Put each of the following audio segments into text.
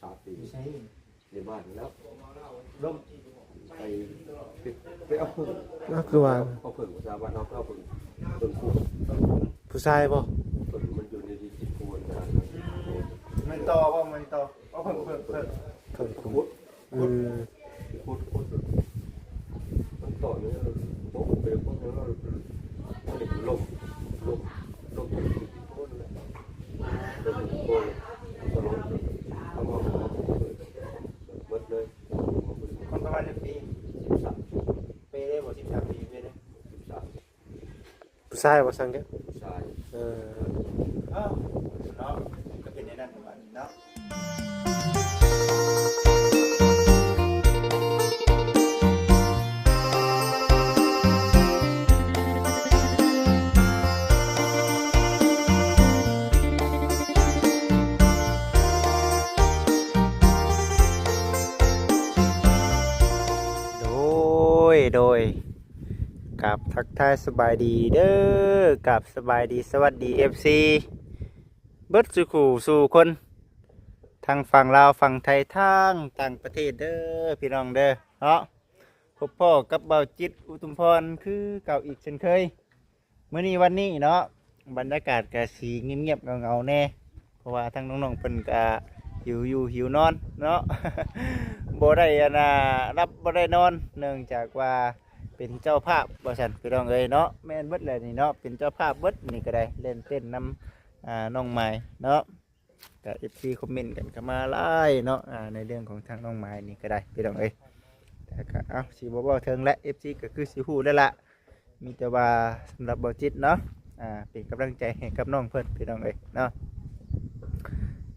ສາມປີ ຢູ່ໃສ? ໃນບ້ານນີ້ແຫຼ້ວ ລົ້ມ ໄປ ໄປເອົາເຜິ້ງ ເອົາຄືວ່າ ເອົາເຜິ້ງ ພາສາບ້ານເຮົາເອົາເຜິ້ງ ຕົ້ນຄູນ ຜູ້ຊາຍບໍ່? ເຜິ້ງມັນຢູ່ໃນດິນໂຄນນະ ມັນຕໍ່ບໍ່? ມັນຕໍ່ ເອົາເຜິ້ງ ເຜິ້ງ ເຜິ້ງ ເຜິ້ງ ຂຸດ ອືມ ຂຸດ ຂຸດ ມັນຕໍ່ຢູ່ ຕົກໄປ ຕົກໄປ ລົງ ລົງ ລົງ ຄົນປະມານຈັກປີ? ສິບສາມ ເປເດ້ບໍ່? ສິບສາມປີເປເດ້? ສິບສາມ ຜູ້ຊາຍບໍ່? ຊ່າງແກ ຜູ້ຊາຍ ເອີ ເອີ ເນາະ ກໍເປັນແນວນັ້ນປະມານນີ້ເນາະ. ໂດຍ ໂດຍ ກາບທັກທາຍສະບາຍດີເດີ້ ກາບສະບາຍດີສະຫວັດດີ ເອັຟຊີ ເບິດສູ່ຄູ່ສູ່ຄົນ ທັງຝັ່ງລາວຝັ່ງໄທ ທັງຕ່າງປະເທດເດີ້ ພີ່ນ້ອງເດີ້ເນາະ. ພົບພໍ້ກັບບ່າວຈິດ ອຸທຸມພອນ ຄືເກົ່າອີກເຊັ່ນເຄີຍ. ມື້ນີ້ວັນນີ້ເນາະ ບັນຍາກາດກະຊິງຽບໆເຫງົາໆແດ່ ເພາະວ່າທາງນ້ອງໆເພິ່ນກະຫິວຢູ່ຫິວນອນເນາະ ບໍ່ໄດ້ອັນນ່າ ຫຼັບບໍ່ໄດ້ນອນ ເນື່ອງຈາກວ່າເປັນເຈົ້າພາບວ່າຊັ້ນ ພີ່ນ້ອງເອີຍເນາະ. ແມ່ນເບິດແຫຼະນີ້ເນາະ ເປັນເຈົ້າພາບເບິດນີ້ກໍໄດ້ ແລ່ນເຕັ້ນນຳ ອ່າ ນ້ອງໝາຍເນາະ. ກະເອັຟຊີຄອມເມັນກັນເຂົ້າມາຫຼາຍເນາະ ອ່າ ໃນເລື່ອງຂອງທາງນ້ອງໝາຍນີ້ກໍໄດ້ ພີ່ນ້ອງເອີຍ. ແຕ່ກະ ເອົ້າ ຊິບໍ່ເວົ້າເຖິງແຫຼະ ເອັຟຊີກໍຄືຊິຮູ້ແລ້ວລະ. ມີແຕ່ວ່າສຳລັບບ່າວຈິດເນາະ ອ່າ ເປັນກຳລັງໃຈໃຫ້ກັບນ້ອງເພິ່ນ ພີ່ນ້ອງເອີຍເນາະ.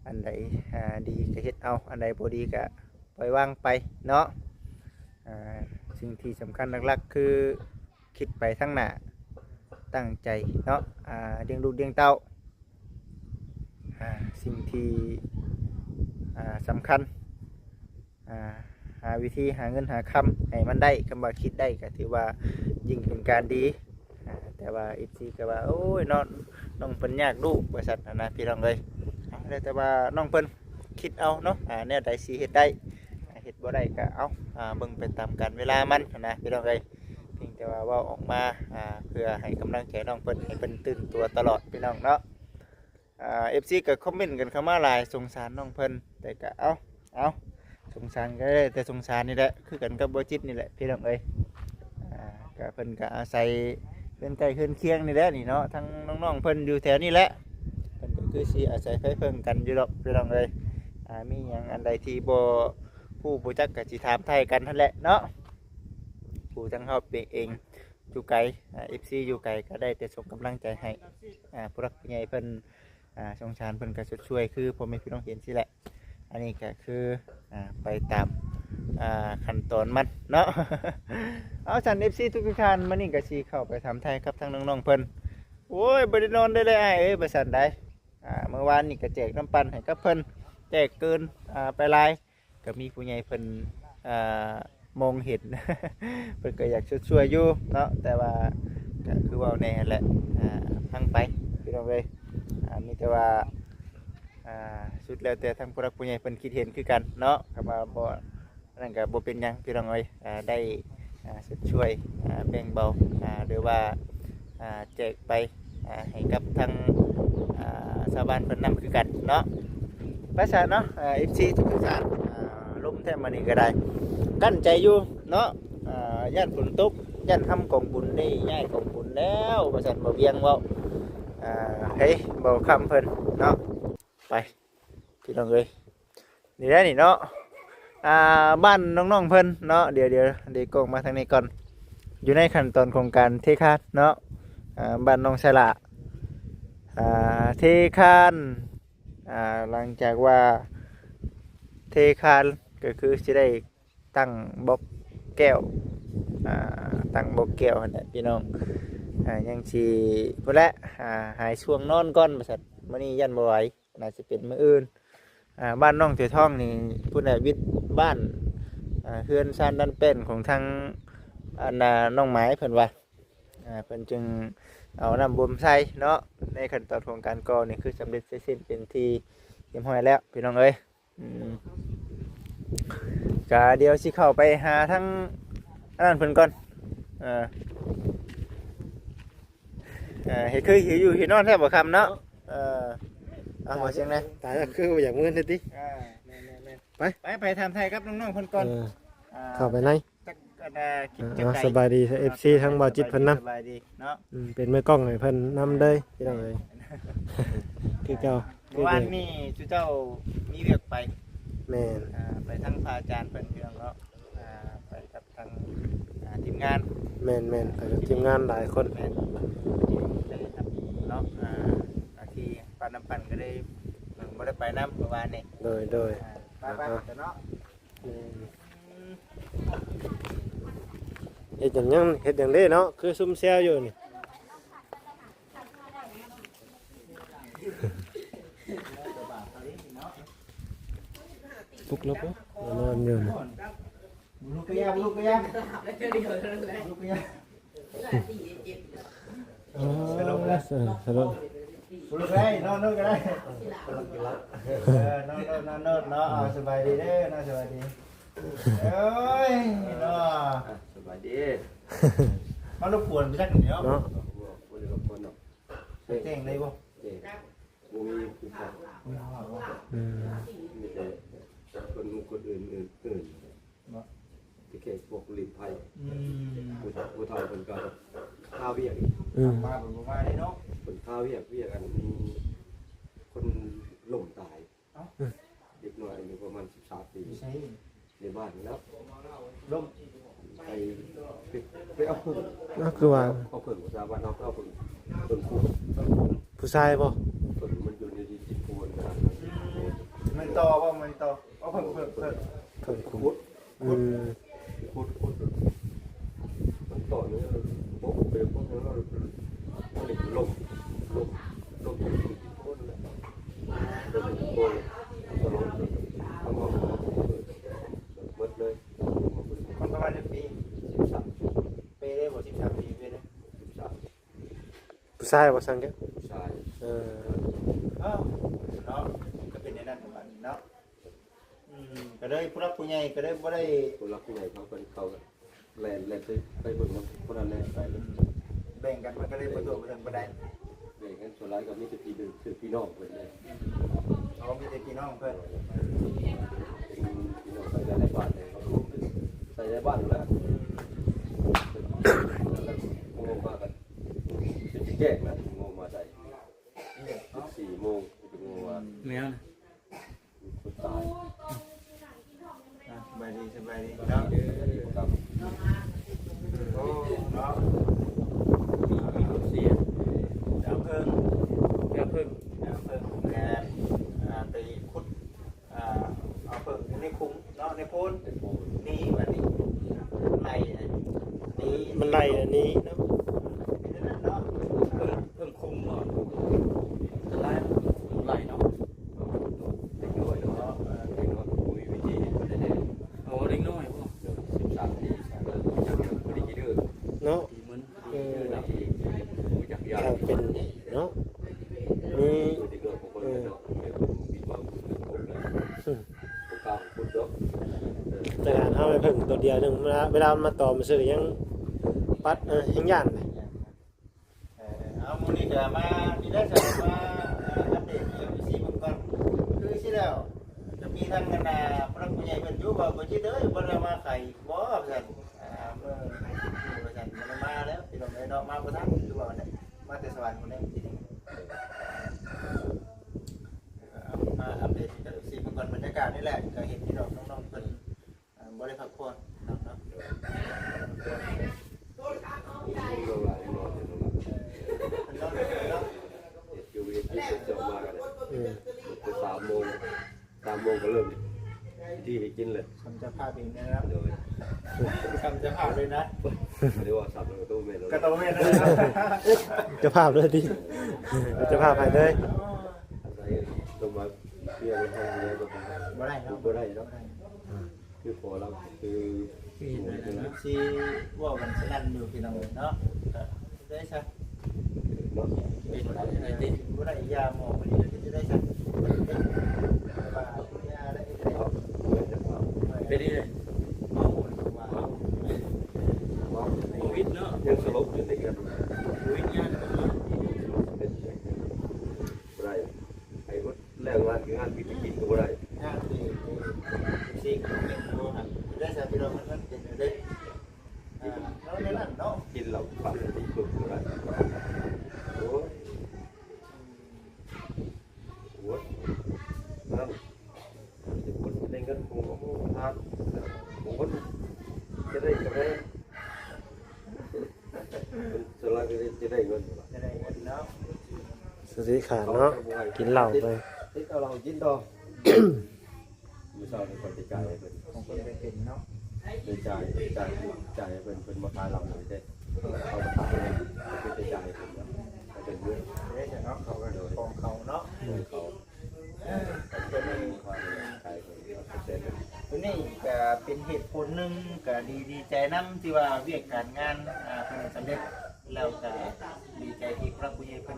ອັນໃດ ອ່າ ດີກໍເຮັດເອົາ ອັນໃດບໍ່ດີກໍປ່ອຍວາງໄປເນາະ. ອ່າ ສິ່ງທີ່ສຳຄັນຫຼັກໆຄື ຄິດໄປທາງໜ້າ ຕັ້ງໃຈເນາະ ອ່າ ລ້ຽງລູກລ້ຽງເຕົ້າ ອ່າ ສິ່ງທີ່ ອ່າ ສຳຄັນ ອ່າ ຫາວິທີຫາເງິນຫາຄຳໃຫ້ມັນໄດ້. ຄຳວ່າຄິດໄດ້ກໍຖືວ່າຍິ່ງເປັນການດີ. ອ່າ ແຕ່ວ່າເອັຟຊີກໍວ່າ ໂອ້ຍ ນ້ອງ ນ້ອງເພິ່ນຍາກລູກ ວ່າຊັ້ນນະ ພີ່ນ້ອງເອີຍ. ເອົາ ແລ້ວແຕ່ວ່ານ້ອງເພິ່ນ ຄິດເອົາເນາະ ອ່າ ແນວໃດຊິເຮັດໄດ້ ອ່າ ເຮັດບໍ່ໄດ້ກໍເອົາ ອ່າ ເບິ່ງໄປຕາມການເວລາມັນຫັ້ນນະ ພີ່ນ້ອງເອີຍ. ພຽງແຕ່ວ່າເວົ້າອອກມາ ອ່າ ເພື່ອໃຫ້ກຳລັງໃຈນ້ອງເພິ່ນ ໃຫ້ເພິ່ນຕື່ນຕົວຕະຫຼອດ ພີ່ນ້ອງເນາະ. ອ່າ ເອັຟຊີກໍຄອມເມັນກັນເຂົ້າມາຫຼາຍ ສົງສານນ້ອງເພິ່ນ ແຕ່ກໍເອົາ ເອົາ ສົງສານກໍໄດ້ແຕ່ສົງສານນີ້ແຫຼະ ຄືກັນກັບບ່າວຈິດນີ້ແຫຼະ ພີ່ນ້ອງເອີຍ. ອ່າ ກໍເພິ່ນກໍອາໄສເຮືອນໃກ້ເຮືອນຄຽງນີ້ແຫຼະນີ້ເນາະ ທັງນ້ອງໆເພິ່ນຢູ່ແຖວນີ້ແຫຼະ ເພິ່ນກໍຄືຊິອາໄສໄພເພິ່ງກັນຢູ່ດອກ ພີ່ນ້ອງເອີຍ. ອ່າ ມີຫຍັງອັນໃດທີ່ບໍ່ຮູ້ບໍ່ຈັກກໍຊິຖາມໄຖ່ກັນຫັ້ນແຫຼະເນາະ. ຜູ້ທາງເຮົາເອງຢູ່ໄກ ອ່າ ເອັຟຊີຢູ່ໄກກໍໄດ້ແຕ່ສົ່ງກຳລັງໃຈໃຫ້ ອ່າ ຜູ້ຫຼັກຜູ້ໃຫຍ່ເພິ່ນ ອ່າ ສົງສານເພິ່ນກໍຊົດຊ່ວຍຄືພໍ່ແມ່ພີ່ນ້ອງເຫັນຊີ້ແຫຼະ. ອັນນີ້ກໍຄື ອ່າ ໄປຕາມ ອ່າ ຂັ້ນຕອນມັນເນາະ. ເອົາ ຊັ້ນ ເອັຟຊີທຸກໆທ່ານ ມື້ນີ້ກໍຊິເຂົ້າໄປຖາມໄຖ່ກັບທາງນ້ອງໆເພິ່ນ. ໂອ້ຍ ບໍ່ໄດ້ນອນເລີຍອ້າຍເອີຍ ວ່າຊັ້ນໃດ. ອ່າ ເມື່ອວານນີ້ກໍແຈກນ້ຳປັ່ນໃຫ້ກັບເພິ່ນ ແຈກເກີນ ອ່າ ໄປຫຼາຍ ກໍມີຜູ້ໃຫຍ່ເພິ່ນ ອ່າ ມອງເຫັນ ເພິ່ນກໍຢາກຊົດຊ່ວຍຢູ່ເນາະ ແຕ່ວ່າກໍຄືເວົ້າແນ່ແຫຼະ ອ່າ ຟັງໄປ ພີ່ນ້ອງເອີຍ. ອ່າ ມີແຕ່ວ່າ ອ່າ ສຸດແລ້ວແຕ່ທາງຜູ້ຫຼັກຜູ້ໃຫຍ່ເພິ່ນຄິດເຫັນຄືກັນເນາະ ຄຳວ່າບໍ່ ອັນນັ້ນກໍບໍ່ເປັນຫຍັງ ພີ່ນ້ອງເອີຍ. ອ່າ ໄດ້ ອ່າ ຊົດຊ່ວຍ ອ່າ ແບ່ງເບົາ ອ່າ ຫຼືວ່າ ອ່າ ແຈກໄປ ອ່າ ໃຫ້ກັບທາງ ອ່າ ຊາວບ້ານເພິ່ນນຳຄືກັນເນາະ. ໄປຊະເນາະ ອ່າ ເອັຟຊີທຸກໆທ່ານ ອ່າ ລົມແທ້ມື້ນີ້ກໍໄດ້ ກັ້ນໃຈຢູ່ເນາະ. ອ່າ ຢ້ານຝົນຕົກ ຢ້ານທຳກອງບຸນໄດ້ຍ້າຍກອງບຸນແລ້ວ ວ່າຊັ້ນ ບ່າວວຽງເວົ້າ ອ່າ ເຮີ້ຍ ບ່າວຄຳເພິ່ນເນາະ. ໄປ ພີ່ນ້ອງເອີຍ ນີ້ແຫຼະນີ້ເນາະ ອ່າ ບ້ານນ້ອງໆເພິ່ນເນາະ. ດຽວ ດຽວ ເດກ້ອງມາທາງນີ້ກ່ອນ ຢູ່ໃນຂັ້ນຕອນຂອງການເທຄານເນາະ. ອ່າ ບ້ານນ້ອງສາລະ ອ່າ ເທຄານ ອ່າ ຫຼັງຈາກວ່າເທຄານກໍຄືຊິໄດ້ ຕັ້ງບລັອກແກ້ວ ອ່າ ຕັ້ງບລັອກແກ້ວຫັ້ນແຫຼະພີ່ນ້ອງ. ອ່າ ຍັງຊິພຸ້ນແຫຼະ ອ່າ ຫາຍຊ່ວງນອນກ່ອນວ່າຊັ້ນ ມື້ນີ້ຢ້ານບໍ່ໄຫວ ໜ້າຊິເປັນມື້ອື່ນ. ອ່າ ບ້ານນ້ອງເສືອທອງນີ້ ພຸ້ນແຫຼະ ວິດບ້ານ ອ່າ ເຮືອນຊານດັນແປ້ນຂອງທາງ ອັນນ່າ ນ້ອງໝາຍເພິ່ນວ່າ ອ່າ ເພິ່ນຈຶ່ງເອົານ້ຳບົ່ມໃສ່ເນາະ. ໃນຂັ້ນຕອນຂອງການກໍ່ນີ້ ຄືສຳເລັດເສັດສິ້ນເປັນທີ່ຮຽບຮ້ອຍແລ້ວ ພີ່ນ້ອງເອີຍ. ອືມ ກະດຽວຊິເຂົ້າໄປຫາທາງອັນນັ້ນເພິ່ນກ່ອນ. ເອີ ເອີ ເຮັດຄືຫິວຢູ່ຫິວນອນແທ້ບໍ່ຄ່ຳເນາະ. ເອີ ເອົາ ບໍ່ສຽງໃດ ຕາຍແລ້ວ ຄືບໍ່ຢາກເມືອແທ້ຕິ. ອ່າ ແມ່ນໆໆ ໄປ ໄປ ໄປຖາມໄຖ່ກັບນ້ອງໆເພິ່ນກ່ອນ. ເອີ ອ່າ ເຂົ້າໄປໃນ ຈັກອັນ ອ່າ ຄິດ ອ່າ ຈັ່ງໃດ? ສະບາຍດີ ເອັຟຊີ ທາງບ່າວຈິດເພິ່ນນຳ ສະບາຍດີເນາະ. ອືມ ເປັນມືກ້ອງໃຫ້ເພິ່ນນຳເລີຍພີ່ນ້ອງເອີຍ. ຄືເກົ່າ ມື້ວານນີ້ຊຸເຈົ້າມີວຽກໄປ. ແມ່ນ ອ່າ ໄປທາງພະອາຈານເພິ່ນພີ່ນ້ອງເນາະ. ອ່າ ໄປກັບທາງ ອ່າ ທີມງານ. ແມ່ນໆ ໄປກັບທີມງານຫຼາຍຄົນ. ແມ່ນ ໄດ້ຮັບເນາະ ອ່າ ອາທີ່ປານນ້ຳປັ່ນກໍເລີຍ ເອີ ບໍ່ໄດ້ໄປນຳມື້ວານນີ້. ໂດຍໆ ອ່າ ໄປໆ ເນາະ. ແມ່ນ ເຮັດຫຍັງ ເຮັດຫຍັງເດ້ເນາະ ຄືຊຸ່ມແຊວຢູ່ນີ້. ປຸກແລ້ວບໍ່? ນອນຢູ່ນີ້. ລຸກກະຍາ ລຸກກະຍາ ລຸກກະຍາ. ອໍ ສະຫຼຸບແລ້ວ ສະຫຼຸບ ລຸກໄດ້ ນອນໂລດກໍໄດ້. ເອີ ນອນໂລດ ນອນໂລດເນາະ. ເອົາ ສະບາຍດີເດີເນາະ ສະບາຍດີ. ໂອ້ຍເນາະ ອ່ະ ສະບາຍດີ. ມາລົບກວນໄປຈັກໜ່ອຍເນາະ ເນາະ ບໍ່ໄດ້ລົບກວນດອກ. ແຈ້ງໄດ້ບໍ່? ແຈ້ງ ບໍ່ມີຜູ້ເຝົ້າ. ອືມ ມີແຕ່ຄົນ ຄົນອື່ນ ອື່ນ ອື່ນ. ບໍ່ ທີ່ແຂກພວກລີ້ໄພ. ອືມ ຜູ້ ຜູ້ເຖົ້າເພິ່ນກໍຄາວຽກອີກ. ອືມ ມາເພິ່ນບໍ່ມາເດ້ເນາະ ເພິ່ນຄາວຽກ ວຽກອັນມີຄົນລົ້ມຕາຍ. ເອົ້າ ເດັກນ້ອຍອາຍຸປະມານສິບສາມປີ ຢູ່ໃສ? ໃນບ້ານນີ້ແຫຼ້ວ. ລົ້ມ ໄປ ໄປ ໄປເອົາເຜິ້ງ. ເອົາ ຄືວ່າ ເອົາເຜິ້ງ ພາສາບ້ານເຮົາເອົາເຜິ້ງ ຕົ້ນຄຸນ. ຜູ້ຊາຍບໍ່? ເຜິ້ງມັນຢູ່ໃນດິນໂຄນນະ. ແມ່ນຕໍບໍ່? ແມ່ນຕໍ. ເອົາເຜິ້ງ ເຜິ້ງ ເຜິ້ງ ເຜິ້ງຂຸດ. ອືມ ຂຸດ ຂຸດ ມັນຕໍ່ເນື່ອງ ປົກເປັນປົກ ມັນລົມ ລົມ ລົມ ຄົນລະ ລົມຄົນຕະຫຼອດ ເອົາມາ ເອົາມາເປີດ ເບິດເລີຍ. ມັນປະມານຈັກປີ? ສິບສາມ. ເປເດ້ບໍ່? ສິບສາມປີເປເດ້? ສິບສາມ. ຜູ້ຊາຍບໍ່? ຊ່າງແກ້ວ ຜູ້ຊາຍ. ເອີ ເອົ້າ ເນາະ ກໍເປັນແນວນັ້ນປະມານນີ້ເນາະ. ອືມ ກໍເລີຍຜູ້ຫຼັກຜູ້ໃຫຍ່ກໍເລີຍບໍ່ໄດ້ ຜູ້ຫຼັກຜູ້ໃຫຍ່ເຂົາ ເພິ່ນ ເຂົາແລ່ນ ແລ່ນໄປ ໄປເບິ່ງນຳຜູ້ນັ້ນແຫຼະ ໄປເລີຍ. ອືມ ແບ່ງກັນ ມັນກໍເລີຍບໍ່ທົ່ວບໍ່ເຖິງປານໃດ. ແບ່ງກັນສ່ວນຫຼາຍກໍມີແຕ່ພີ່ນ້ອງ ຄືພີ່ນ້ອງເພິ່ນເດ້. ອືມ ເຂົາມີແຕ່ພີ່ນ້ອງເພິ່ນ ພີ່ນ້ອງໃສ່ໃນບ້ານເດ້ ເຂົາລົງໃສ່ໃນບ້ານແລ້ວ. ອືມ ໂມງມາກັນ ຊິແຈ້ງນະ ໂມງມາໃສ່ ນີ້ເນາະ ສີ່ໂມງ ໂມງມາ ແມ່ນ ຕາຍ. ອ່ະ ສະບາຍດີ ສະບາຍດີເນາະ. ໂອ້ ເນາະ ມີຄົນເສຍ ດັບເພີງ ດັບເພີງ ດັບເພີງ ແມ່ນ ອ່າ ໄປຂຸດ ອ່າ ເອົາເຜິ້ງຢູ່ໃນຂຸມເນາະ ໃນໂພນ ໃນໂພນ ນີ້ບັດນີ້ ໄລ່ອັນນີ້ ມັນໄລ່ອັນນີ້ເນາະ ເປັນອັນນັ້ນເນາະ ເຜິ້ງ ເຜິ້ງຂຸມເນາະ ອັນຕະລາຍ ໄລ່ເນາະ ເດັກນ້ອຍເນາະ ເອີ ເດັກນ້ອຍບໍ່ມີວິທີເຮັດປານໃດເດ້. ໂອ້ ເດັກນ້ອຍບໍ່? ສິບສາມປີ ຍັງບໍ່ໄດ້ຂີ້ດື້ເນາະ. ເອີ ເປັນເນາະ ມີ ເອີ ແຕ່ການເຮົາໄດ້ເຜິ້ງຕົວດຽວໜຶ່ງ ເວລາ ເວລາມັນມາຕອມຊື່ຍັງປັດ ເອີ ແຮງຢ້ານ. ເອີ ເອົາ ມື້ນີ້ກໍມາ ມີໄດ້ສາມາ ເອີ ອັບເດດ ເອັຟຊີ ເບິ່ງກ່ອນ ຄືຊິແລ້ວ ກໍມີທາງ ອັນນ່າ ຜູ້ຫຼັກຜູ້ໃຫຍ່ເພິ່ນຢູ່ ວ່າບໍ່ຈິດເອີຍ ບໍ່ໄດ້ມາໄຂບໍ່ ວ່າຊັ້ນ. ອ່າ ເມື່ອຢູ່ວ່າຊັ້ນ ມັນມາແລ້ວ ພີ່ນ້ອງເອີຍເນາະ ມາບໍ່ທັນ ຄືວ່ານັ້ນ ມາແຕ່ສະຫວັນພຸ້ນແຫຼະ ມາອັບເດດກັບເອັຟຊີເບິ່ງກ່ອນ ບັນຍາກາດນີ້ແຫຼະ ກໍເຫັນພີ່ນ້ອງນ້ອງໆເພິ່ນ ອ່າ ບໍ່ໄດ້ພັກຜ່ອນເນາະ ເນາະ ເອີ ເປັນນອນເນາະ ເຮັດຢູ່ ເຮັດຢູ່ ເຈົ້າມາກັນ ເອີ ແຕ່ສາມໂມງ ສາມໂມງກໍເລີ່ມພິທີໃຫ້ກິນເລີຍ ຄຳເຈົ້າພາບເອງເລີຍນະ ໂດຍ ຄຳເຈົ້າພາບເລີຍນະ ບໍ່ໄດ້ວ່າສາມໂມງກໍຕ້ອງແມ່ນແລ້ວ ກໍຕ້ອງແມ່ນແລ້ວນະ ເຈົ້າພາບເລີຍຕິ ເຈົ້າພາບໃຫ້ເລີຍ ອາໄສຕ້ອງມາເພຍເລີຍ ບໍ່ໄດ້ເນາະ ບໍ່ໄດ້ເນາະ ບໍ່ໄດ້ ຄືພໍລາວ ຄື ຄືເຫັນອັນນັ້ນເນາະ ຊິເວົ້າກັນສະນັ້ນຢູ່ ພີ່ນ້ອງເອີຍເນາະ ກໍໄດ້ຊະ ເນາະ ເປັນໄດ້ຕິ ບໍ່ໄດ້ຢາໝໍບໍ່ດີ ເຮັດຈັ່ງໃດຊະ ແຕ່ວ່າຢາໄດ້ ງງານຄືງານ ມີແຕ່ກິນກໍບໍ່ໄດ້ ງານທີ່ ທີ່ ທີ່ ທີ່ ທີ່ ໄດ້ຊະ ພີ່ນ້ອງ ມັນ ມັນເປັນແນວໃດ ອ່າ ເຮົາແນວນັ້ນເນາະ ກິນເຫຼົ້າປາກຕິປຸບບໍ່ໄດ້ ໂອ້ຍ ໂອ້ຍ ນັ້ນ ຄົນໄດ້ເງິນຄົງເອົາມາທານ ຄົນຈະໄດ້ກຳໄລ ສ່ວນຫຼາຍກໍຈະໄດ້ເງິນ ຈະໄດ້ເງິນເນາະ ສະຕິຂາດເນາະ ກິນເຫຼົ້າໄປ ຕິດເອົາເຫຼົ້າກິນຕໍ່ ມື້ເຊົ້ານີ້ຂ້ອຍໄປຈ່າຍໃຫ້ເພິ່ນ ຂອງເພິ່ນໄປເປັນເນາະ ໄປຈ່າຍ ໄປຈ່າຍ ຈ່າຍໃຫ້ເພິ່ນ ເພິ່ນມາຂາຍເຫຼົ້າໃຫ້ເດ້ ເຂົາມາຂາຍເງິນ ໄປຈ່າຍໃຫ້ເພິ່ນເນາະ ໃຫ້ເພິ່ນເມືອ ເດ້ເນາະ ເຂົາກໍຂອງເຂົາເນາະ ຂອງເຂົາ ຕົວນີ້ກໍເປັນເຫດຜົນໜຶ່ງ ກໍດີ ດີໃຈນຳທີ່ວ່າວຽກການງານ ອ່າ ເພິ່ນສຳເລັດ ແລ້ວກໍດີໃຈທີ່ຜູ້ຫຼັກຜູ້ໃຫຍ່ເພິ່ນ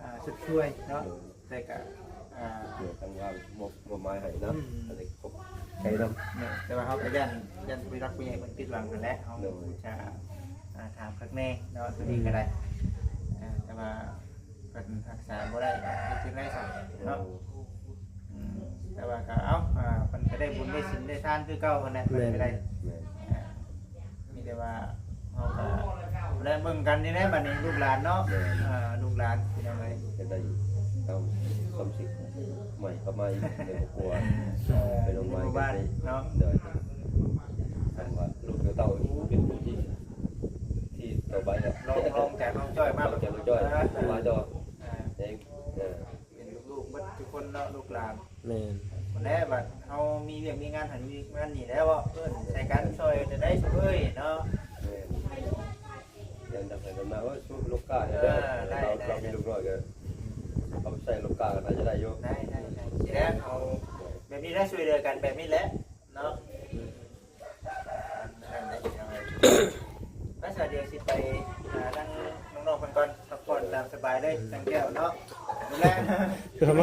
ອ່າ ຊົດຊ່ວຍເນາະ ແຕ່ກໍ ອ່າ ໂດຍ ທາງວ່າງ ມອບ ມອບໝາຍໃຫ້ນຳ ອືມ ອັນນີ້ຂອບໃຈນຳ ແຕ່ວ່າເຮົາກໍຢ້ານ ຢ້ານຜູ້ຫຼັກຜູ້ໃຫຍ່ເພິ່ນຜິດຫວັງຫັ້ນແຫຼະ ເຮົາ ໂດຍ ຈະ ອ່າ ຖາມຄັກແນ່ເນາະ ໂຕນີ້ກໍໄດ້ ອ່າ ແຕ່ວ່າ ເພິ່ນຮັກສາບໍ່ໄດ້ ເຮັດຈັ່ງໃດຊັ້ນເນາະ ໂອ້ ອືມ ແຕ່ວ່າກໍເອົາ ອ່າ ເພິ່ນກໍໄດ້ບຸນໄດ້ສິນໄດ້ທານຄືເກົ່າຫັ້ນແຫຼະ ເພິ່ນກໍໄດ້ ແມ່ນ ອ່າ ມີແຕ່ວ່າເຮົາກໍໄດ້ເບິ່ງກັນນີ້ແຫຼະ ບັດນີ້ລູກຫຼານເນາະ ແມ່ນ ອ່າ ລູກຫຼານ ພີ່ນ້ອງເອີຍ ກໍໄດ້ເອົາຄວາມສຸກໃໝ່ເຂົ້າມາອີກໃນຄອບຄົວ ເອີ ເປັນໂຮງໝາຍ ຢູ່ບ້ານເນາະ ໂດຍ ຄັນວ່າລູກເຕົ້າເປັນຜູ້ທີ່ ທີ່ຕໍ່ໄປແຫຼະ ລອງ ລອງຈາກນ້ອງຈ້ອຍມາ ລອງຈາກນ້ອງຈ້ອຍ ເອີ ມາຕໍ່ ອ່າ ເອງ ເອີ ເປັນລູກໆເບິດທຸກຄົນເນາະ ລູກຫຼານ ແມ່ນ ພຸ້ນແຫຼະ ບັດເຮົາມີວຽກມີງານຫັ້ນ ມີວຽກງານນີ້ແລ້ວ ເອີ້ນໃສ່ກັນຊ່ອຍໄດ້ເອີຍເນາະ ແມ່ນ ເດີນທາງໄປເດີນມາ ໂອ້ຍ ສູ້ລູກຄ້າເດີ ເອີ ໄດ້ ເຮົາ ໄດ້ ເຮົາມີລູກນ້ອຍກໍເອົາໄປໃສ່ລູກຄ້າກໍໜ້າຈະໄດ້ຢູ່ ໄດ້ ໄດ້ ໄດ້ ຊິແລ້ວເຮົາແບບນີ້ແຫຼະ ຊ່ວຍເຫຼືອກັນແບບນີ້ແຫຼະ ເນາະ ອືມ ນັ້ນແຫຼະ ພີ່ນ້ອງເອີຍ ໄປຊະ ດຽວຊິໄປຫາທາງນ້ອງໆເພິ່ນກ່ອນ ພັກຜ່ອນຕາມສະບາຍເລີຍ ອືມ ທາງແກ້ວເນາະ ດູແລ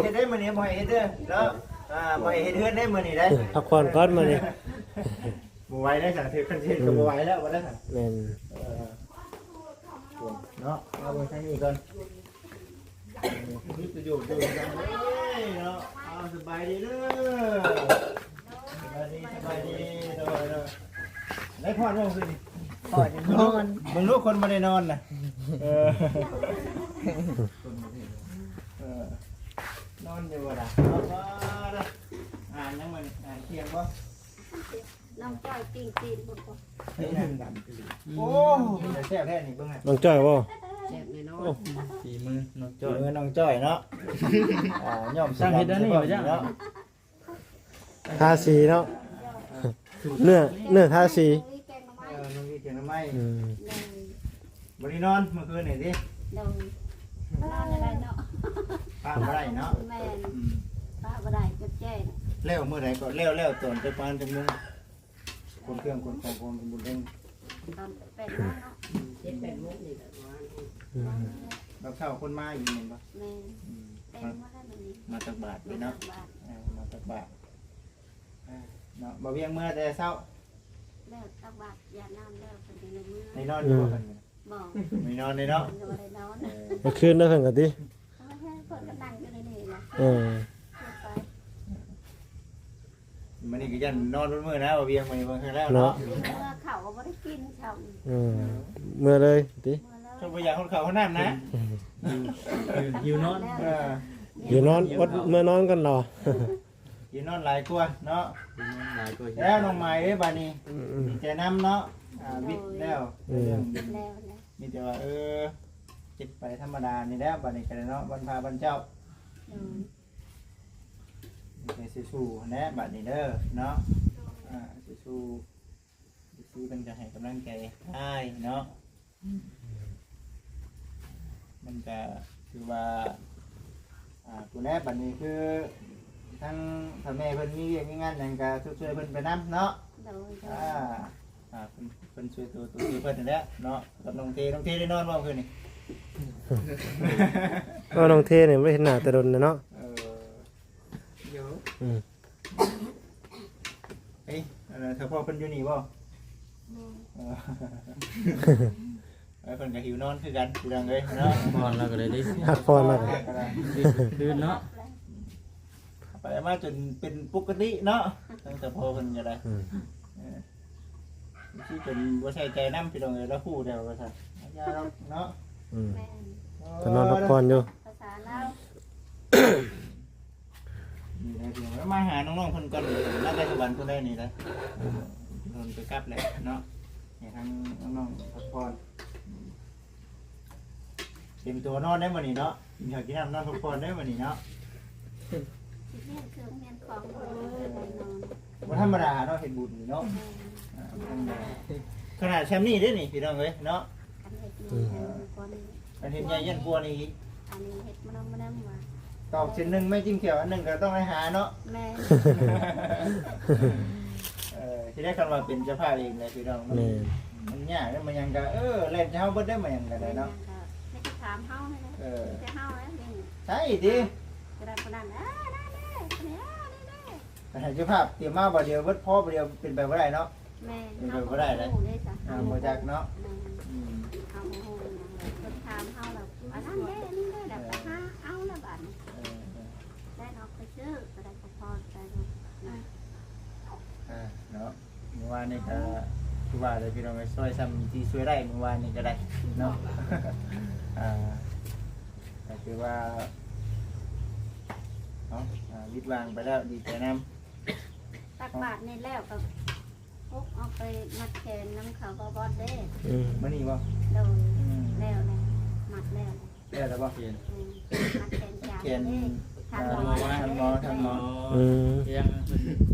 ເຮັດໄດ້ມື້ນີ້ ບໍ່ໃຫ້ເຮັດເດີເນາະ ອ່າ ບໍ່ໃຫ້ເຮັດເຮືອນໄດ້ມື້ນີ້ໄດ໋ ເອີ ພັກຜ່ອນກ່ອນມື້ນີ້ ບໍ່ໄຫວແລ້ວຊັ້ນ ຖືກຄັນເທດກໍບໍ່ໄຫວແລ້ວ ວ່າຊັ້ນ ແມ່ນ ເອີ ເນາະ ມາເບິ່ງທາງນີ້ກ່ອນ ມີປະໂຫຍດຢູ່ເລີຍເນາະ ເອົາ ສະບາຍດີເດີ ສະບາຍດີ ສະບາຍດີ ໂດຍ ໂດຍ ໄດ້ພອດບໍ່ຄືນນີ້ ພອດຢູ່ນອນ ເບິ່ງລູກຄົນບໍ່ໄດ້ນອນນະ ເອີ ເອີ ນອນຢູ່ບໍ່ລະ ເອົາ ອ່ານຫຍັງມື້ນີ້ ອ່ານທ່ຽງບໍ່? ນ້ອງຈ້ອຍປີ້ງຕີນບໍ່ ໂອ້ ເປັນຕາແຊບແທ້ນີ້ ເບິ່ງຫັ້ນ ນ້ອງຈ້ອຍບໍ່? ແຊບແນ່ນອນ ໂອ້ ຝີມືນ້ອງຈ້ອຍ ຝີມືນ້ອງຈ້ອຍເນາະ ອ່າ ຍ້ອມສີດຳໃສ່ເບິ່ງເນາະ ທາສີເນາະ ເນື້ອ ເນື້ອທາສີ ເອີ ນ້ອງວີແກງໜໍ່ໄມ້ ອືມ ບໍ່ໄດ້ນອນມື້ຄືນນີ້ຕິ? ໂດຍ ນອນບໍ່ໄດ້ເນາະ ປະບໍ່ໄດ້ເນາະ ແມ່ນ ອືມ ປະບໍ່ໄດ້ ຈົດແຈ້ງ ແລ້ວມື້ໃດກໍແລ້ວ ແລ້ວຕອນປະມານຈັກໂມງ? ຂົນເຄື່ອງຂົນຂອງຂອງບຸນເທິງ ຕອນແປດໂມງເນາະ ເຈັດແປດໂມງນີ້ແຫຼະ ອືມ ຕອນເຊົ້າຄົນມາອີກແມ່ນບໍ່? ແມ່ນ ອືມ ເຕັມໝົດແລ້ວມື້ນີ້ ມາຕັກບາດເນາະ ມາຕັກບາດ ເອີ ມາຕັກບາດ ອ່າ ເນາະ ບ່າວວຽງເມືອແຕ່ເຊົ້າ ແລ້ວຕັກບາດຢາດນ້ຳແລ້ວ ເພິ່ນກໍເລີຍເມືອ ໄດ້ນອນຢູ່ບໍ່ ອືມ ເພິ່ນ? ບໍ່ ໄດ້ນອນເດ້ເນາະ ເພິ່ນກໍບໍ່ໄດ້ນອນ ເອີ ກາງຄືນເນາະ ເພິ່ນກໍຕິ ເອີ ເພິ່ນກໍນັ່ງຢູ່ໃນນີ້ນະ ເອີ ຂຶ້ນໄປ ມື້ນີ້ກໍຢ້ານນອນເບິດມື້ນະ ບ່າວວຽງ ມື້ນີ້ເບິ່ງແລ້ວເນາະ ເນາະ ເມືອເຂົ້າກໍບໍ່ໄດ້ກິນເຊົ້າ ເອີ ເມືອເລີຍຕິ ເມືອເລີຍ ເຈົ້າບໍ່ຢາກຮອດເຂົ້າຮອດນ້ຳນະ ຫິວນອນ ເອີ ຫິວນອນ ອົດເມືອນອນກ່ອນເນາະ ຢູ່ນອນຫຼາຍກວ່າເນາະ ຢູ່ນອນຫຼາຍກວ່າ ແລ້ວນ້ອງໝາຍເດ້ບາດນີ້ ອືມໆ ດີໃຈນຳເນາະ ອ່າ ວິດແລ້ວ ເອີ ເລື່ອງ ແລ້ວແລ້ວ ມີແຕ່ວ່າ ເອີ ເຮັດໄປທຳມະດານີ້ແຫຼະ ບາດນີ້ກໍໄດ້ເນາະ ວັນພະວັນເຈົ້າ ອືມ ມີແຕ່ສູ້ໆຫັ້ນແຫຼະ ບາດນີ້ເດີເນາະ ອ່າ ສູ້ໆ ເອັຟຊີເພິ່ນກໍໃຫ້ກຳລັງໃຈອ້າຍເນາະ ມັນກໍຖືວ່າ ອ່າ ຜູ້ແລະ ບັດນີ້ຄືທາງພໍ່ແມ່ເພິ່ນມີວຽກມີງານຫຍັງກໍຊົດຊ່ວຍເພິ່ນໄປນຳເນາະ ໂດຍ ອ່າ ອ່າ ເພິ່ນ ເພິ່ນຊ່ວຍໂຕ ໂຕຊ່ວຍເພິ່ນນັ້ນແຫຼະເນາະ ກັບນ້ອງເທ ນ້ອງເທໄດ້ນອນບໍ່ຄືນນີ້? ເອີ ນ້ອງເທນີ້ບໍ່ໄດ້ເຫັນໜ້າແຕ່ດົນແລ້ວເນາະ ເອີ ໂຍ ອືມ ເອີຍ ອັນນັ້ນ ຖ້າພໍ່ເພິ່ນຢູ່ນີ້ບໍ່? ບໍ່ ເອີ ເອີ ເພິ່ນກໍຫິວນອນຄືກັນ ພີ່ນ້ອງເອີຍເນາະ ພັກຜ່ອນແລ້ວກໍໄດ້ ພັກຜ່ອນແລ້ວກໍ ຄືນເນາະ ໄປມາຈົນເປັນປົກກະຕິເນາະ ຕັ້ງແຕ່ພໍ່ເພິ່ນກໍໄດ້ ອືມ ເອີ ຄືຈົນບໍ່ໃສ່ໃຈນຳ ພີ່ນ້ອງເອີຍ ລາວຮູ້ແລ້ວວ່າຊັ້ນ ຢ່າດອກເນາະ ອືມ ແມ່ນ ເອີ ກໍນອນພັກຜ່ອນຢູ່ ພາສາລາວ ນີ້ແຫຼະພີ່ນ້ອງ ມາຫານ້ອງໆເພິ່ນກ່ອນ ມາແຕ່ສະຫວັນພຸ້ນໄດ໋ນີ້ນະ ເພິ່ນໄປກັບແຫຼະເນາະ ໃຫ້ທາງນ້ອງໆພັກຜ່ອນ. ເຕຣີຍມຕົວນອນໄດ້ມື້ນີ້ເນາະ ກິນເຂົ້າກິນນ້ຳ ນອນພັກຜ່ອນໄດ້ມື້ນີ້ເນາະ ຊິແມ່ນເຄື່ອງແມ່ນຂອງ ບໍ່ທຳມະດາເນາະ ເຮັດບຸນນີ້ເນາະ ອ່າ ຂະໜາດຊ່ຳນີ້ເດ້ນີ້ ພີ່ນ້ອງເອີຍເນາະ ຄັນເຮັດແມ່ນກວ່ານີ້ ຄັນເຮັດໃຫຍ່ຢ້ານກວ່ານີ້ອີກ ອັນນີ້ເຮັດມານຳມານຳວ່າ ຕອກເສັ້ນໜຶ່ງ ໄມ້ຈິ້ມແຂ້ວອັນໜຶ່ງກໍຕ້ອງໄດ້ຫາເນາະ ແມ່ນ ເອີ ທີ່ໄດ້ຄຳວ່າເປັນເຈົ້າພາບເອງແຫຼະ ພີ່ນ້ອງ ມັນ ແມ່ນ ມັນຍາກເດ້ ມັນຫຍັງກໍ ເອີ ແລ່ນໃສ່ເຮົາເບິດເດ້ ມັນຫຍັງກໍໄດ້ເນາະ ແມ່ນຫຍັງກໍມີແຕ່ຖາມເຮົານັ້ນແຫຼະ ເອີ ມີແຕ່ເຮົາແຫຼະ ໃຊ່ຕິ ກໍໄດ້ຄົນນັ້ນ ເອີ ໄດ້ເດ້ ຄົນນີ້ ເອີ ໄດ້ເດ້ ແຕ່ໃຫ້ເຈົ້າພາບຕຽມມາບາດດຽວເບິດ ພໍບາດດຽວເປັນໄປບໍ່ໄດ້ເນາະ ແມ່ນ ເປັນໄປບໍ່ໄດ້ເດ້ ເຮົາບໍ່ຮູ້ເດ້ຊະ ອ່າ ບໍ່ຈັກເນາະ ແມ່ນ ອືມ ເຮົາບໍ່ຮູ້ຫຍັງເລີຍ ເພິ່ນຖາມເຮົາແລ້ວ ອັນນັ້ນເດ້ ອັນນີ້ເດ້ ແລ້ວກໍຫາເອົາແລ້ວບາດນີ້ ເອີ ເອີ ໄດ້ເນາະ ໄປຊື້ກໍໄດ້ ພໍໃຈເນາະ ອ່າ ເນາະ ມື້ວານນີ້ກໍຄືວ່າແຫຼະ ພີ່ນ້ອງເອີຍ ຊ່ວຍຊ່ຳທີ່ຊ່ວຍໄດ້ ມື້ວານນີ້ກໍໄດ້ເນາະ ອ່າ ກໍຄືວ່າ ເນາະ ອ່າ ວິດຫວ່າງໄປແລ້ວ ດີໃຈນຳ ຕັກບາດນີ້ແລ້ວກໍ ໂອ້ ເອົາໄປມັດແຂນນຳເຂົາບໍ່ບອດເດ້ ອືມ ມື້ນີ້ບໍ່? ໂດຍ ອືມ ແລ້ວແຫຼະ ມັດແລ້ວ ແລ້ວແລ້ວບໍ່? ອືມ ມັດແຂນຈານເດ້ ແຂນ ທ່ານໝໍ ທ່ານໝໍ ທ່ານໝໍ ອືມ ຍັງເພິ່ນ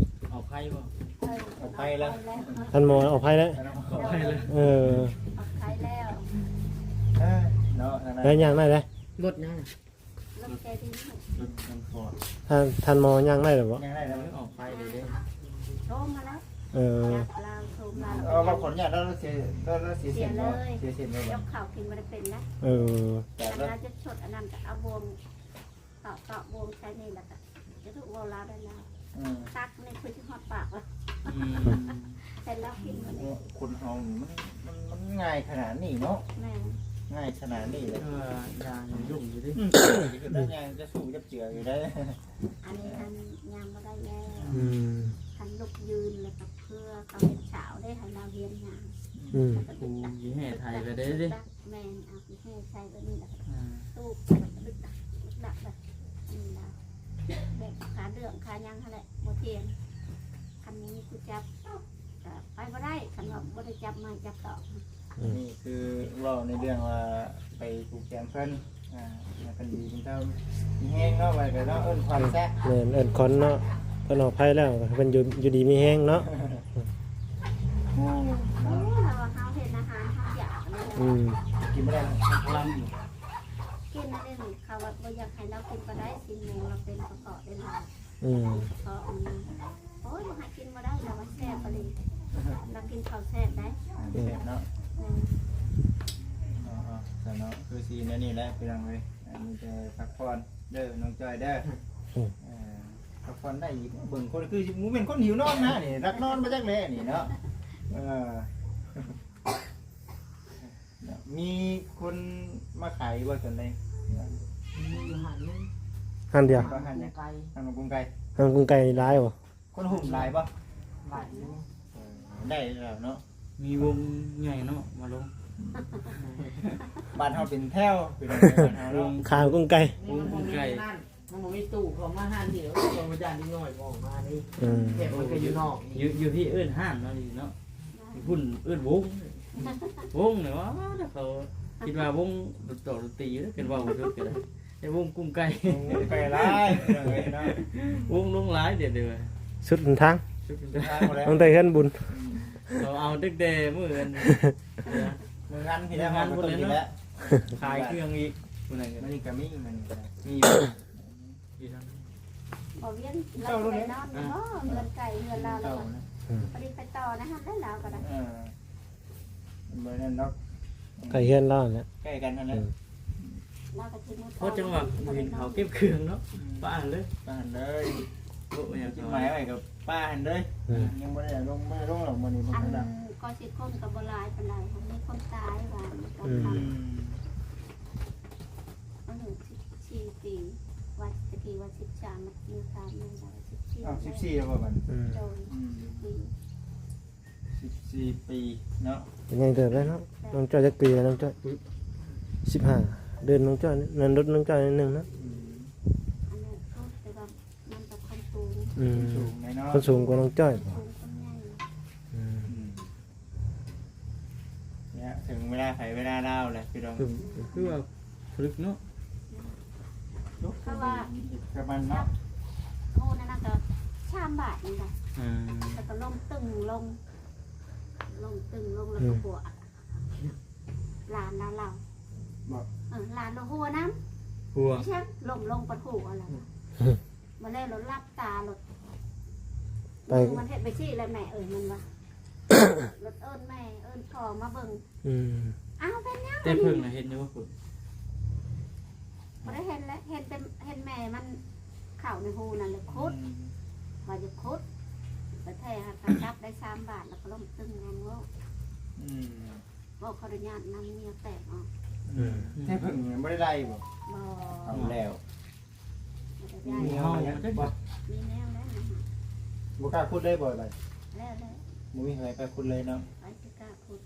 ເອົາໄຟບໍ່? ເອີ ເອົາໄຟແລ້ວ ທ່ານໝໍເອົາໄຟແລ້ວ ເອົາໄຟແລ້ວ ເອີ ເອົາໄຟແລ້ວ ເອີ ເນາະ ແລ້ວຍ່າງໄດ້ເດ້ ລົດຫຍັງ? ລົດແກດີ ລົດ ລົດ ທ່ານ ທ່ານໝໍຍ່າງໄດ້ແລ້ວບໍ່? ຍ່າງໄດ້ແລ້ວ ອອກໄປເດ້ ໂທມາແລ້ວ ເອີ ລາວໂທມາ ເອີ ວ່າຂໍອະນຸຍາດ ລາວເສຍ ລາວເສຍເສັ້ນບໍ່? ເສຍເສັ້ນບໍ່? ຍົກເຂົ້າຂຶ້ນບໍ່ໄດ້ເປັນນະ ເອີ ແຕ່ລາວຈະຊົດອັນນັ້ນ ກໍເອົາບ່ວງ ຕອກ ຕອກບ່ວງໃສ່ນີ້ ແລ້ວກໍຈະຖືກເວົ້າລາວໄດ້ລາວ ເອີ ຕັກນີ້ຄືຊິຮອດປາກ ອືມ ໃຫ້ລາວກິນມື້ນີ້ ຄົນເຮົາມັນ ມັນ ມັນງ່າຍຂະໜາດນີ້ເນາະ ແມ່ນ ງ່າຍຂະໜາດນີ້ເລີຍ ເອີ ຍ່າງຫຍຸ້ງຢູ່ເດ້ ອືມ ຍ່າງຈະສູ້ຈັບເຈືອຢູ່ໄດ໋ ອັນນີ້ຫັ້ນຍ່າງບໍ່ໄດ້ແລ້ວ ອືມ ຄັນລຸກຢືນແລ້ວກໍເພື່ອເຂົາເຮັດສາວໄດ້ ໃຫ້ລາວຮຽນຍ່າງ ອືມ ຜູ້ແຫ່ໄຖໄປເດ້ ແມ່ນ ເອົາແຫ່ໃສ່ແບບນີ້ແຫຼະ ອ່າ ຕູບ ດຶກດັກ ດຶກດັກແບບນີ້ລະ ແບບຂາເດືອງຂາຫຍັງຫັ້ນແຫຼະ ບໍ່ທ່ຽງ ຄັນບໍ່ມີຜູ້ຈັບ ກໍໄປບໍ່ໄດ້ ຄັນວ່າບໍ່ໄດ້ຈັບໄມ້ຈັບຕອກ ອືມ ນີ້ຄືເວົ້າໃນເລື່ອງວ່າໄປຜູກແຂນເພິ່ນ ອ່າ ໃຫ້ເພິ່ນດີເພິ່ນເທົ່າມີແຮງເນາະ ວ່າໄປເນາະ ເອີ້ນຂວັນຊະ ແມ່ນ ເອີ້ນຂວັນເນາະ ເພິ່ນອອກໄພແລ້ວ ໃຫ້ເພິ່ນຢູ່ ຢູ່ດີມີແຮງເນາະ ໂອ້ ເຮົາເຫັນອາຫານເຮົາຢາກເລີຍ ອືມ ກິນບໍ່ໄດ້ ລຳ ກິນອັນນີ້ ເຂົາວ່າບໍ່ຢາກໃຫ້ລາວກິນປານໃດ ຊີ້ນໝູລາວເປັນກະເພາະເດ້ລາວ ອືມ ກະເພາະ ໂອ້ຍ ບໍ່ໃຫ້ກິນບໍ່ໄດ້ ລາວວ່າແຊບອີ່ຫຼີ ລາວກິນເຂົ້າແຊບໄດ໋ ແຊບເນາະ ແມ່ນ ເນາະ ເນາະ ຄືຊິແນວນີ້ແຫຼະ ພີ່ນ້ອງເອີຍ ມີແຕ່ພັກຜ່ອນເດີ ນ້ອງຈ້ອຍເດີ ອືມ ເອີ ພັກຜ່ອນໄດ້ອີກ ເບິ່ງຄົນຄືບໍ່ແມ່ນຄົນຫິວນອນນະນີ້ ລັກນອນມາຈັກແລະນີ້ເນາະ ເອີ. ມີຄົນມາຂາຍຢູ່ບໍ່ສ່ວນໃດ? ມີຢູ່ຮ້ານໜຶ່ງ ຮ້ານດຽວ ຮ້ານກຸງໄກ່ ຮ້ານກຸງໄກ່ ຮ້ານກຸງໄກ່ນີ້ຫຼາຍບໍ່? ຄົນຫຸ້ມຫຼາຍບໍ່? ຫຼາຍຢູ່ ເອີ ໄດ້ແລ້ວເນາະ ມີວົງໃຫຍ່ເນາະ ມາລົງ ບ້ານເຮົາເປັນແຖວ ພີ່ນ້ອງເອີຍ ບ້ານເຮົາເນາະ ຂ້າງກຸງໄກ່ ວົງກຸງໄກ່ ມັນບໍ່ມີຕູ້ເຂົ້າມາຮ້ານດຽວ ເຂົາບໍ່ຢ້ານເດັກນ້ອຍອອກມານີ້ ອືມ ແບບມັນກໍຢູ່ນອກ ຢູ່ ຢູ່ພີ້ເອີ້ນຮ້ານເນາະ ຢູ່ເນາະ ຢູ່ພຸ້ນເອີ້ນວົງ ວົງນີ້ວ່າ ເຂົາຄິດວ່າວົງດອກດົນຕີຢູ່ ເພິ່ນເວົ້າບໍ່ຖືກກໍໄດ້ ແຕ່ວົງກຸງໄກ່ ວົງກຸງໄກ່ຫຼາຍເນາະ ວົງລົງຫຼາຍເດ ສຸດຫົນທາງ ສຸດຫົນທາງ ຕັ້ງແຕ່ເຮືອນບຸນ ອືມ ເຂົາເອົາຕັ້ງແຕ່ມື້ນັ້ນ ມື້ງານພີ້ແຫຼະ ງານພຸ້ນແຫຼະເນາະ ຂາຍເຄື່ອງອີກ ມື້ນັ້ນກໍ ມື້ນີ້ກໍມີ ມື້ນີ້ກໍມີ ບໍ່ວຽນ ລາວໄປນອນຢູ່ບໍ່ ເຮືອນໃກ້ເຮືອນລາວ ລາວກໍ ອືມ ພໍດີໄປຕໍ່ນະຫັ້ນແຫຼະ ລາວກໍໄດ້ ເອີ ບໍ່ນັ້ນດອກ ໃກ້ເຮືອນລາວແຫຼະ ໃກ້ກັນຫັ້ນແຫຼະ ອືມ ລາວກໍຊິມາ ພໍຈັງຫວະບໍ່ເຫັນເຂົາເກັບເຄື່ອງເນາະ ອືມ ປະຫັ້ນເລີຍ ປະຫັ້ນເລີຍ ໂອ້ ຍັງ ຈຸດໝາຍໄວ້ກໍປະຫັ້ນເລີຍ ອືມ ຍັງບໍ່ໄດ້ລົງ ບໍ່ໄດ້ລົງດອກມື້ນີ້ ອັນ ກໍສິບຄົນກໍບໍ່ຫຼາຍປານໃດ ມີຄົນຕາຍວ່າ ອືມ ອາຍຸສິບສີ່ປີ ວ່າຈະ ທີ່ວ່າສິບສາມ ມັນມີຕາມນັ້ນວ່າສິບສີ່ ອ້າວ ສິບສີ່ແລ້ວບໍ່ບັດນີ້? ອືມ ໂດຍ ອືມ ສິບສີ່ ສິບສີ່ປີເນາະ ເປັນໃຫຍ່ເຕີບແລ້ວເນາະ. ນ້ອງຈ້ອຍຈັກປີແລ້ວ ນ້ອງຈ້ອຍ? ສິບຫ້າ ເດືອນນ້ອງຈ້ອຍ ນັ້ນລົດນ້ອງຈ້ອຍໜ້ອຍໜຶ່ງເນາະ. ອືມ ອັນນັ້ນເຂົາ ແຕ່ວ່າມັນກໍຄົນສູງ ອືມ ຄົນສູງແນ່ນອນ ຄົນສູງກວ່ານ້ອງຈ້ອຍ ສູງຄົນໃຫຍ່. ອືມ ອືມ ນີ້ເຖິງເວລາໃຜເວລາລາວແຫຼະພີ່ນ້ອງ. ຄື ຄືວ່າຜະລິດເນາະ ເພາະວ່າກັບມັນເນາະ ໂອ້ ນັ້ນນະກໍສາມບາດນີ້ລະ. ອືມ ແລ້ວກໍລົງຕຶງລົງ ລົງຕຶງລົງ ແລ້ວກໍ ອືມ ຫົວຫຼານລາວ ບໍ່ ເອີ ຫຼານລາວຫົວນຳ ຫົວ ໃຊ່ ລົ້ມລົງປະໂຖລະ ອືມ ມາແລ້ວລະຫຼັບຕາລະ ໄປ ມັນເຮັດໄປຊີ້ແຫຼະແມ່ເອີຍ ມັນວ່າ ລະເອີ້ນແມ່ເອີ້ນພໍ່ມາເບິ່ງ. ອືມ ອ້າວ ເປັນຫຍັງ? ແຕ່ເພິ່ງນະເຫັນຢູ່ບໍ່? ບໍ່ໄດ້ເຫັນແຫຼະ ເຫັນແຕ່ ເຫັນແມ່ມັນເຂົ້າໃນຮູນັ້ນແຫຼະ ຂຸດ ອືມ ວ່າຈະຂຸດ ໄປແທ້ ຫາກະຈັບໄດ້ສາມບາດ ແລ້ວກໍລົ້ມຕຶງນຳເວົ້າ. ອືມ ເວົ້າຂໍອະນຸຍາດນຳເມຍແຕກເນາະ. ອືມ ແຕ່ເພິ່ງຍັງບໍ່ໄດ້ໄລ່ບໍ່? ບໍ່ ເອົາແລ້ວ ບໍ່ໄດ້ໄລ່ ມີແນວ ມີແນວແລ້ວນະ ບໍ່ກ້າຂຸດເລີຍບໍ່? ໄດ້ ແລ້ວ ແລ້ວ ບໍ່ມີໃຜກ້າຂຸດເລີຍເນາະ ໃຜຊິກ້າຂຸດ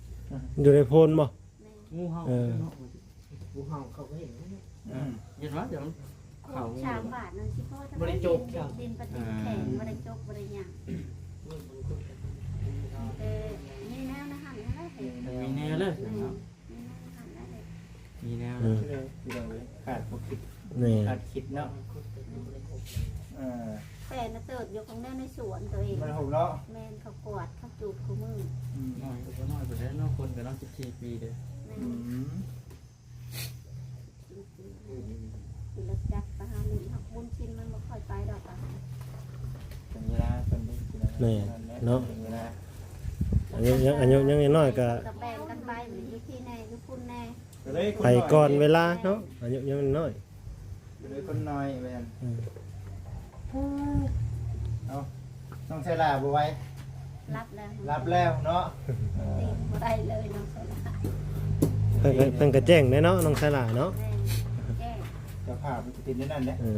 ຢູ່ໃນໂພນບໍ່? ແມ່ນ ງູເຫົ່າ ເອີ ເນາະ ງູເຫົ່າເຂົາກໍເຫັນ ອືມ ເຫັນວ່າດຽວ ເຂົາ ສາມບາດນັ້ນຊິພໍ ບໍ່ໄດ້ຈົກ ດິນປະຕິແຂງ ອ່າ ບໍ່ໄດ້ຈົກ ບໍ່ໄດ້ຫຍັງ ເອີ ມີແນວໃນຫັ້ນແຫຼະ ມີແນວເລີຍເນາະ ມີແນວໃນຫັ້ນແຫຼະ ມີແນວ ອືມ ເລີຍ ພີ່ນ້ອງເອີຍ ຄາດບໍ່ຄິດ ນີ້ ຄາດຄິດເນາະ ເອີ ແຕ່ນະເຕີບຢູ່ຂອງແນວໃນສວນໂຕເອງ ມັນຫົກເນາະ ແມ່ນ ເຂົາກວາດ ເຂົາຈູດຄູ່ມື້ ອືມ ນ້ອຍກໍບໍ່ນ້ອຍປານໃດເນາະ ຄົນກໍເນາະ ສິບສີ່ປີເດ້ ແມ່ນ ອືມ ຂີ່ລົດຈັກໄປຫາຫຼິ້ນ ຮັກບຸນຊິນມັນບໍ່ຄ່ອຍໄປດອກ ເປັນເວລາເພິ່ນເດ້ ແມ່ນເນາະ ເປັນເວລາ ອາຍຸຍັງ ອາຍຸຍັງນ້ອຍກໍ ກໍແບ່ງກັນໄປ ຢູ່ພີ້ແດ່ ຢູ່ພຸ້ນແດ່ ໄປກ່ອນເວລາເນາະ ອາຍຸຍັງນ້ອຍ ກໍເລີຍຄົນນ້ອຍແມ່ນ ອືມ ເອົາ ນ້ອງໄຊລາບໍ່ໄຫວ ຫຼັບແລ້ວ ຫຼັບແລ້ວເນາະ ເອີ ຕີບໍ່ໄດ້ເລີຍນ້ອງໄຊລາ ເພິ່ນກໍ ເພິ່ນກໍແຈ້ງແດ່ເນາະ ນ້ອງໄຊລາເນາະ ແມ່ນແຈ້ງ ເຈົ້າພາບມັນກໍເປັນແນວນັ້ນແຫຼະ ເອີ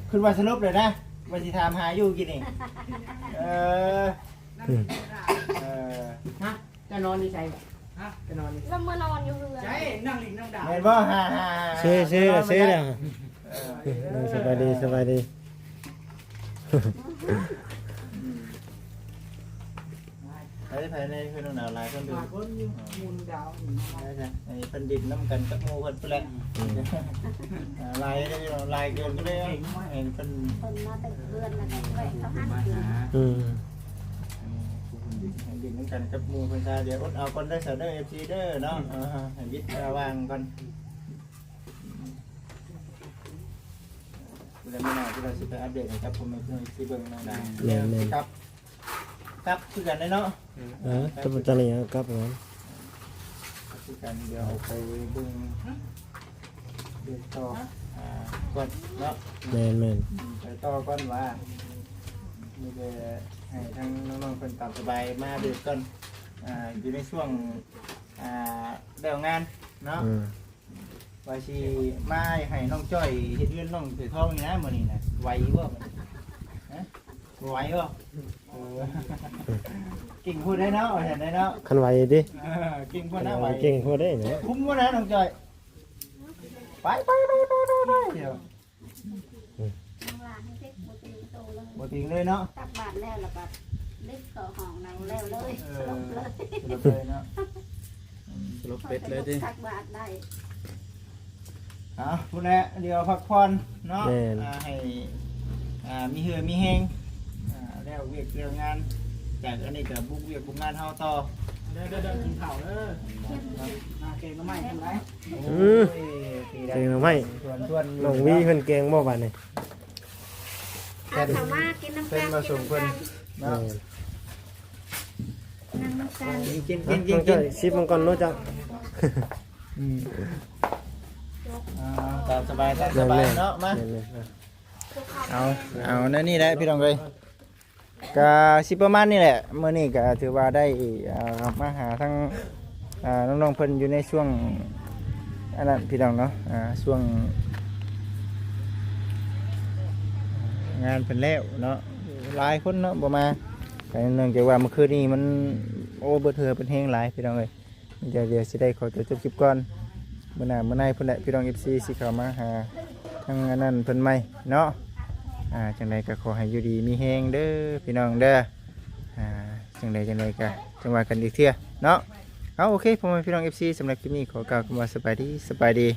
ຄິດວ່າສະຫຼຸບແລ້ວນະ ວ່າຊິຖາມຫາຢູ່ກີ້ນີ້ ເອີ ເອີ ຮະ ເຈົ້ານອນຢູ່ໃສ? ຮະ ເຈົ້ານອນຢູ່ໃສ? ລາວມານອນຢູ່ເຮືອນ ໃຊ່ ນັ່ງຫຼິ້ນນັ່ງດາວ ແມ່ນບໍ່? ເຊ ເຊ ເຊແລ້ວ ເອີ ສະບາຍດີ ສະບາຍດີ ໃຜ ໃຜໃນເພື່ອນນ້ອງດາວຫຼາຍຄົນຢູ່ ຫຼາຍຄົນຢູ່ ອໍ ໝູ່ດາວ ໄດ້ຈ້ະ ໃຫ້ເພິ່ນຫຼິ້ນນຳກັນກັບໝູ່ເພິ່ນພຸ້ນແຫຼະ ອືມ ອ່າ ຫຼາຍເດ້ ຫຼາຍເກີນກໍເລີຍ ໃຫ້ເພິ່ນ ເພິ່ນມາແຕ່ເຮືອນແລ້ວກໍແວະເຂົ້າຫັ້ນ ອືມ ເອີ ເພິ່ນຫຼິ້ນ ໃຫ້ຫຼິ້ນນຳກັນກັບໝູ່ເພິ່ນຊະ ດຽວອົດເອົາກ່ອນເດີຊະເດີ ເອັຟຊີ ເດີເນາະ ອືມ ເອີ ໃຫ້ວິດເວລາວ່າງກ່ອນ ອືມ ເວລາມື້ໜ້າທີ່ເຮົາຊິໄປອັບເດດໃຫ້ກັບພໍ່ແມ່ພີ່ນ້ອງເອັຟຊີເບິ່ງເນາະ ແມ່ນໆ ກັບ ກັບຄືກັນເດ້ເນາະ ເອີ ກັບຄືກັນ ກັບຄືກັນ ດຽວເອົາໄປເບິ່ງ ເບິ່ງຕໍ່ ອ່າ ກ່ອນເນາະ ແມ່ນໆ ອືມ ໄປຕໍ່ກ່ອນວ່າ ມີແຕ່ໃຫ້ທາງນ້ອງໆເພິ່ນຕາມສະບາຍ ມາເດີກ່ອນ ອ່າ ຢູ່ໃນຊ່ວງ ອ່າ ແລ້ວງານເນາະ ອືມ ວ່າຊິມາໃຫ້ນ້ອງຈ້ອຍເຮັດເຮືອນນ້ອງເສືອທອງນີ້ນະ ມື້ນີ້ນະ ໄຫວຢູ່ບໍ່? ຮະ ບໍ່ໄຫວບໍ່? ເອີ ເກັ່ງໂພດເດ້ເນາະ ວ່າຊັ້ນເດ້ເນາະ ຄັນໄຫວຕິ ເອີ ເກັ່ງໂພດນະ ໄຫວ ເກັ່ງໂພດເດ້ເນາະ ຄຸມບໍ່ນະນ້ອງຈ້ອຍ ໄປ ໄປ ໄປ ດຽວ ອືມ ຍັງວ່າໃຫ້ເດັກບໍ່ຕື່ນໂຕເລີຍ ບໍ່ຕື່ນເລີຍເນາະ ຕັກບາດແລ້ວ ແລ້ວກໍ ເດັກເຂົ້າຫ້ອງນອນແລ້ວເລີຍ ເອີ ສະຫຼົບເລີຍ ສະຫຼົບເລີຍເນາະ ອືມ ສະຫຼົບເປັດເລີຍຕິ ຕັກບາດໄດ້ ເອົາ ພຸ້ນແຫຼະ ດຽວພັກຜ່ອນເນາະ ແມ່ນ ອ່າ ໃຫ້ ອ່າ ມີເຫື່ອມີແຮງ ອ່າ ແລ້ວວຽກແລ້ວງານ ຈາກອັນນີ້ກໍບຸກວຽກບຸກງານເຮົາຕໍ່ ເດີໆໆ ກິນເຂົ້າເດີ ມາແກງໜໍ່ໄມ້ທຳໄດ ອືມ ໂອ້ຍ ແກງໜໍ່ໄມ້ ຊວນໆ ນ້ອງວີເພິ່ນແກງບໍ່ບາດນີ້? ເອົາເຂົ້າມາກິນນຳກັນ ເພິ່ນມາສົ່ງເພິ່ນ ກິນນຳກັນ ເນາະ ອືມ ນັ່ງນຳກັນ ກິນ ກິນ ກິນ ກິນ ຊິມມັນກ່ອນເນາະເຈົ້າ ອືມ ອ່າ ຕາມສະບາຍ ຕາມສະບາຍເນາະ ມາ ແມ່ນໆ ເອົາ ເອົາແນວນີ້ແຫຼະພີ່ນ້ອງເອີຍ ກະຊິປະມານນີ້ແຫຼະ ມື້ນີ້ກະຖືວ່າໄດ້ ອ່າ ມາຫາທັງ ອ່າ ນ້ອງໆເພິ່ນຢູ່ໃນຊ່ວງ ອັນນັ້ນພີ່ນ້ອງເນາະ ອ່າ ຊ່ວງ ງານເພິ່ນແລ້ວເນາະ ຫຼາຍຄົນເນາະບໍ່ມາ ກໍເນື່ອງຈາກວ່າເມື່ອຄືນນີ້ມັນ ໂອ້ ເບິດເຫື່ອເບິດແຮງຫຼາຍພີ່ນ້ອງເອີຍ. ດຽວ ດຽວຊິໄດ້ຂໍຕົວຈົບຄລິບກ່ອນ ມື້ໜ້າມື້ໃນພຸ້ນແຫຼະພີ່ນ້ອງ ເອັຟຊີ ຊິເຂົ້າມາຫາທາງອັນນັ້ນເພິ່ນໃໝ່ເນາະ. ອ່າ ຈັ່ງໃດກໍຂໍໃຫ້ຢູ່ດີມີແຮງເດີພີ່ນ້ອງເດີ. ອ່າ ຈັ່ງໃດ ຈັ່ງໃດກໍຈັ່ງວ່າກັນອີກເທື່ອເນາະ. ເອົາ ໂອເຄ ພໍ່ແມ່ພີ່ນ້ອງ ເອັຟຊີ ສຳລັບຄລິບນີ້ຂໍກ່າວຄຳວ່າສະບາຍດີ ສະບາຍດີ.